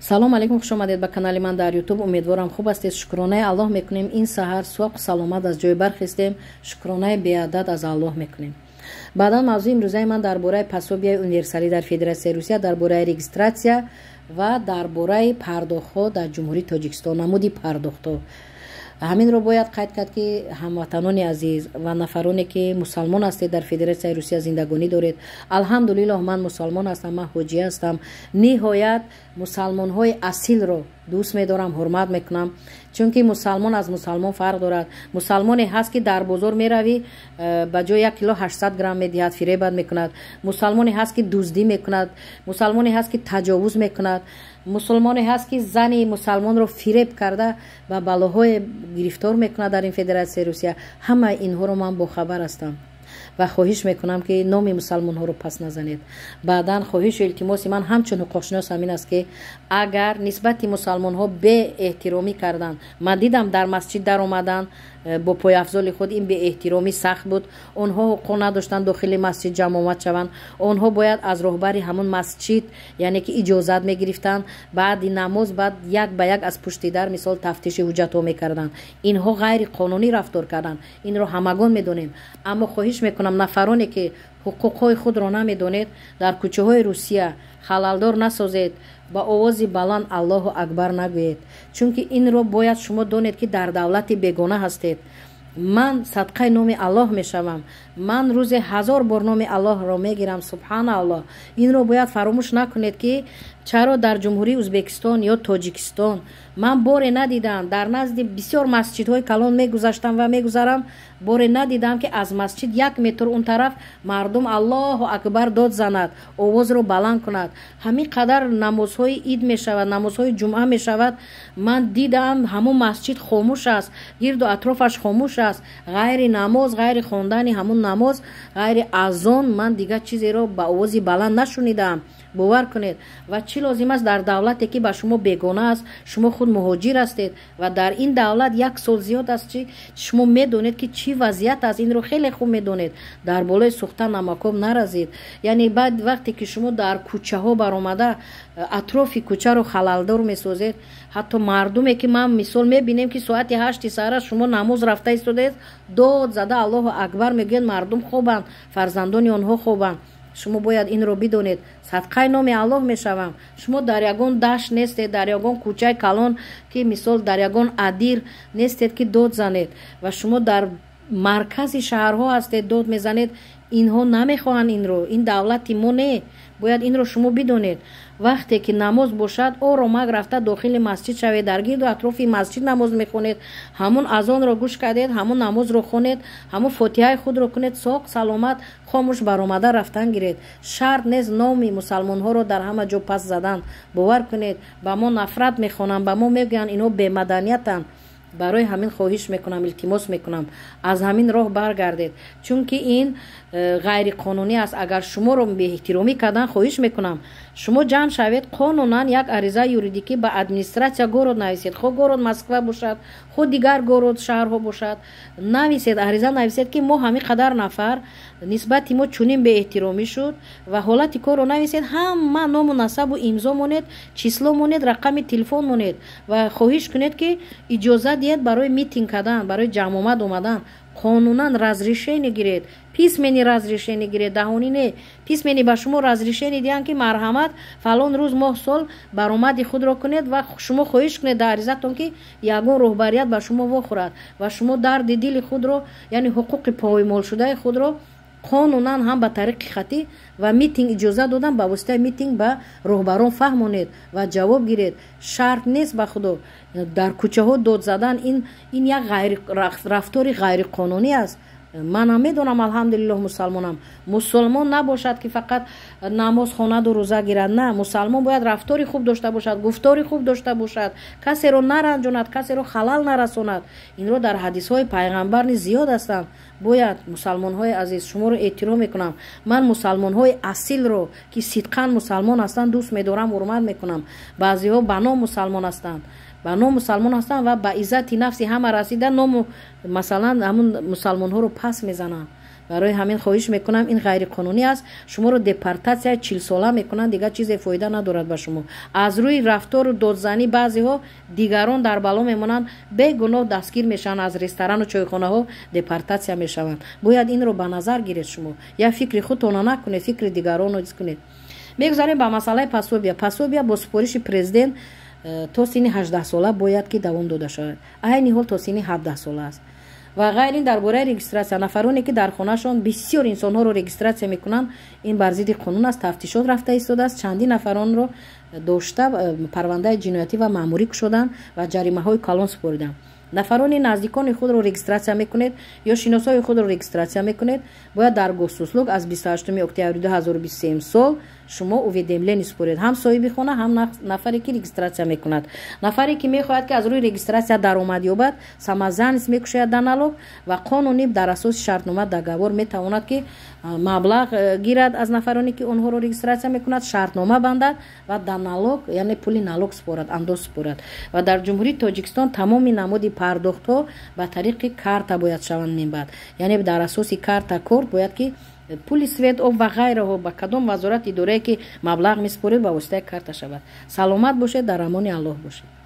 Салом алейкум, хуш омадед ба канали ман дар Ютуб. Умедворам, хуб ҳастед. Шукронаи Аллоҳ мекунем, ин саҳар соқу саломат аз ҷой бархестем. Шукронаи беадад аз Аллоҳ мекунем. Баъдан мавзӯи имрӯзаи ман дар бораи пособияи универсалӣ дар Федератсияи Русия, дар бораи регистрация ва дар бораи пардохтҳо дар Ҷумҳурии Тоҷикистон, намуди пардохтҳо. Ҳаминро бояд қайд кард, ки ҳамватанони азиз ва нафароне, ки мусалмон ҳастед, дар Федератсияи Русия зиндагонӣ доред, алҳамдулиллоҳ, ман мусалмон ҳастам, ман ҳоҷӣ ҳастам. Ниҳоят мусалмонҳои асилро дӯст медорам, ҳурмат мекунам, чунки мусалмон аз мусалмон фарқ дорад. Мусалмоне ҳаст, ки дар бозор меравӣ, ба ҷои 1 кило 800 грамм медиҳад, фиребат мекунад. Мусалмоне ҳаст, ки дуздӣ мекунад. Мусалмоне ҳаст, ки таҷовуз мекунад. Мусулмоне ҳаст, ки зани мусалмонро фиреб карда, ба балоҳое гирифтор мекунад дар ин Федератсияи Русия. Ҳамаи инҳоро ман бохабар ҳастам ва хоҳиш мекунам, ки номи мусалмонҳоро пас назанед. Баъдан хоҳишу илтимоси ман ҳамчун ҳуқуқшинос ҳамин аст, ки агар нисбати мусалмонҳо беэҳтиромӣ карданд, ман дидам, дар масҷид даромаданд бо пойафзоли худ, ин беэҳтиромӣ сахт буд. Онҳо ҳуқуқ надоштанд дохили масҷид ҷамъомад шаванд. Онҳо бояд аз роҳбари ҳамун масҷид, яъне ки иҷозат мегирифтанд. Баъди намоз баъд як ба як аз пушти дар, мисол, тафтиши ҳуҷҷатҳо мекарданд. Инҳо ғайриқонунӣ рафтор карданд, инро ҳамагон медонем. Аммо хоҳиш мекунам, нафароне, ки ҳуқуқҳои худро намедонед, дар кӯчаҳои Русия халалдор насозед, ба овози баланд «Аллоҳу акбар» нагӯед, чунки инро бояд шумо донед, ки дар давлати бегона ҳастед. Ман садқаи номи Аллоҳ мешавам, ман рӯзе 1000 бор номи Аллоҳро мегирам, субҳаналлоҳ. Инро бояд фаромӯш накунед, ки чаро дар Ҷумҳурии Ӯзбекистон ё Тоҷикистон ман боре надидам, дар назди бисёр масҷидҳои калон мегузаштам ва мегузарам, боре надидам, ки аз масҷид 1 метр он тараф мардум «Аллоҳу акбар» дод занад, овозро баланд кунад. Ҳамин қадар намозҳои ид мешавад, намозҳои ҷумъа мешавад, ман дидам, ҳамун масҷид хомӯш аст, гирду атрофаш хомӯш аст. Ғайри намоз, ғайри хондани ҳамун намоз, ғайри азон ман дигар чизеро ба овози баланд нашунидам, бовар кунед. Ва чӣ лозим аст дар давлате, ки ба шумо бегона аст? Шумо худ муҳоҷир ҳастед ва дар ин давлат як сол зиёд аст. Чи шумо медонед, ки чӣ вазъият аст? Инро хеле хуб медонед. Дар болои сӯхта намакоб наразед. Яъне баъд вақте ки шумо дар кӯчаҳо баромада, атрофи кӯчаро халалдор месозед, ҳатто мардуме, ки ман мисол мебинем, ки соати 8-и саҳара шумо намоз рафта истодаед, дод зада «Аллоҳу акбар» мегӯяд, мардум хобанд, фарзандони онҳо хобанд. Шумо бояд инро бидонед. Садқаи номи Аллоҳ мешавам, шумо дар ягон дашт нестед, дар ягон кӯчаи калон, ки мисол дар ягон адир нестед, ки дод занед, ва шумо дар маркази шаҳрҳо ҳастед, дод мезанед. Инҳо намехоҳанд инро, ин давлати мо не, бояд инро шумо бидонед. Вақте ки намоз бошад, оромак рафта дохили масҷид шавед, дар гирду атрофи масҷид намоз мехонед, ҳамун азонро гӯш кардед, ҳамун намозро хонед, ҳамун фотиҳаи худро кунед, соқ саломат хомӯш баромада рафтан гиред. Шарт нест номи мусалмонҳоро дар ҳама ҷо пас задан. Бовар кунед, ба мо нафрат мехонанд, ба мо мегӯянд, инҳо бемаданиятанд. Барои ҳамин хоҳиш мекунам, илтимос мекунам, аз ҳамин роҳ баргардед, чунки ин ғайриқонунӣ аст. Агар шуморо беэҳтиромӣ кардан, хоҳиш мекунам, шумо ҷамъ шавед, қонунан як аризаи юридикӣ ба администрация город нависед, хо город Москва бошад, хо дигар город, шаҳрҳо бошад, нависед, ариза нависед, ки мо ҳамин қадар нафар, нисбати мо чунин беэҳтиромӣ шуд, ва ҳолати корро нависед, ҳама ному насабу имзо монед, число монед, рақами телефон монед ва хоҳиш кунед, ки иҷозат диҳед барои митинг кардан, барои ҷамъомад омадан. Қонунан разрешение гиред, письменный разрешение гиред, даҳонӣ не, письменный ба шумо разрешение диҳанд, ки марҳамат, фалон рӯз, моҳ, сол баромади худро кунед. Ва шумо хоҳиш кунед дар аризатон, ки ягон роҳбарият ба шумо вохӯрад ва шумо дарди дили худро, яъне ҳуқуқи поймолшудаи худро қонунан ҳам ба тариқи хатӣ ва митинг иҷозат додан, ба воситаи митинг ба роҳбарон фаҳмонед ва ҷавоб гиред. Шарт нест, ба худо, дар кӯчаҳо дод задан. Ин як рафтори ғайриқонунӣ аст. Манам медонам, алҳамдулиллоҳ, мусалмонам. Мусулмон набошад, ки фақат намоз хонаду рӯза гирад. На, мусалмон бояд рафтори хуб дошта бошад, гуфтори хуб дошта бошад, касеро наранҷонад, касеро халал нарасонад. Инро дар ҳадисҳои пайғамбар низ зиёд ҳастанд. Бояд, мусалмонҳои азиз, шуморо эҳтиром мекунам. Ман мусалмонҳои асилро, ки сидқан мусалмон ҳастанд, дӯст медорам, ҳурмат мекунам. Баъзеҳо ба ном мусалмон ҳастанд, ба ном мусалмон ҳастанд ва ба иззати нафси ҳама расида, ному масалан ҳамун мусалмонҳоро пас мезананд. Барои ҳамин хоҳиш мекунам, ин ғайриқонунӣ аст. Шуморо депортатсияи 40-сола мекунанд, дигар чизе фоида надорад ба шумо. Аз рӯи рафтору додзанӣ баъзеҳо дигарон дар бало мемонанд, бегуноҳ дастгир мешаванд, аз ресторану чойхонаҳо депортатсия мешаванд. Бояд инро ба назар гиред. Шумо як фикри худтона накунед, фикри дигаронро низ кунед. Мегузарем ба масъалаи пособия. Пособия бо супориши президент то синни 18-сола бояд ки давом дода шавад. Айни ҳол то синни 17-сола аст. Ва ғайр ин, дар бораи регистратсия. Нафароне, ки дар хонаашон бисёр инсонҳоро регистратсия мекунанд, ин бар зидди қонун аст. Тафтишот рафта истодааст. Чандин нафаронро дошта, парвандаи ҷиноятӣ ва маъмурӣ кушоданд ва ҷаримаҳои калон супориданд. Нафарони наздикони худро регистратсия мекунед ё шиносҳои худро регистратсия мекунед, бояд дар Госуслуг аз 28 октябри 2023 сол шумо уведомление супоред, ҳам соҳиби хона, ҳам нафаре, ки регистратсия мекунад. Нафаре, ки мехоҳад, ки аз рӯи регистратсия даромад ёбад, самозанятость мекушояд дар налог ва қонунӣ дар асоси шартнома, договор метавонад, ки маблағ гирад аз нафароне, ки онҳоро регистратсия мекунад, шартнома бандад ва дар налог, яъне пули налог супорад, андоз супорад. Ва дар Ҷумҳурии Тоҷикистон тамоми намуди пардохтҳо ба тариқи карта бояд шаванд минбаъд, яъне дар асоси карта, корт бояд ки пули свет, об ва ғайраҳо, ба кадом вазорат, идорае ки маблағ месупоред, ба воситаи карта шавад. Саломат бошед, дар амони Аллоҳ бошед.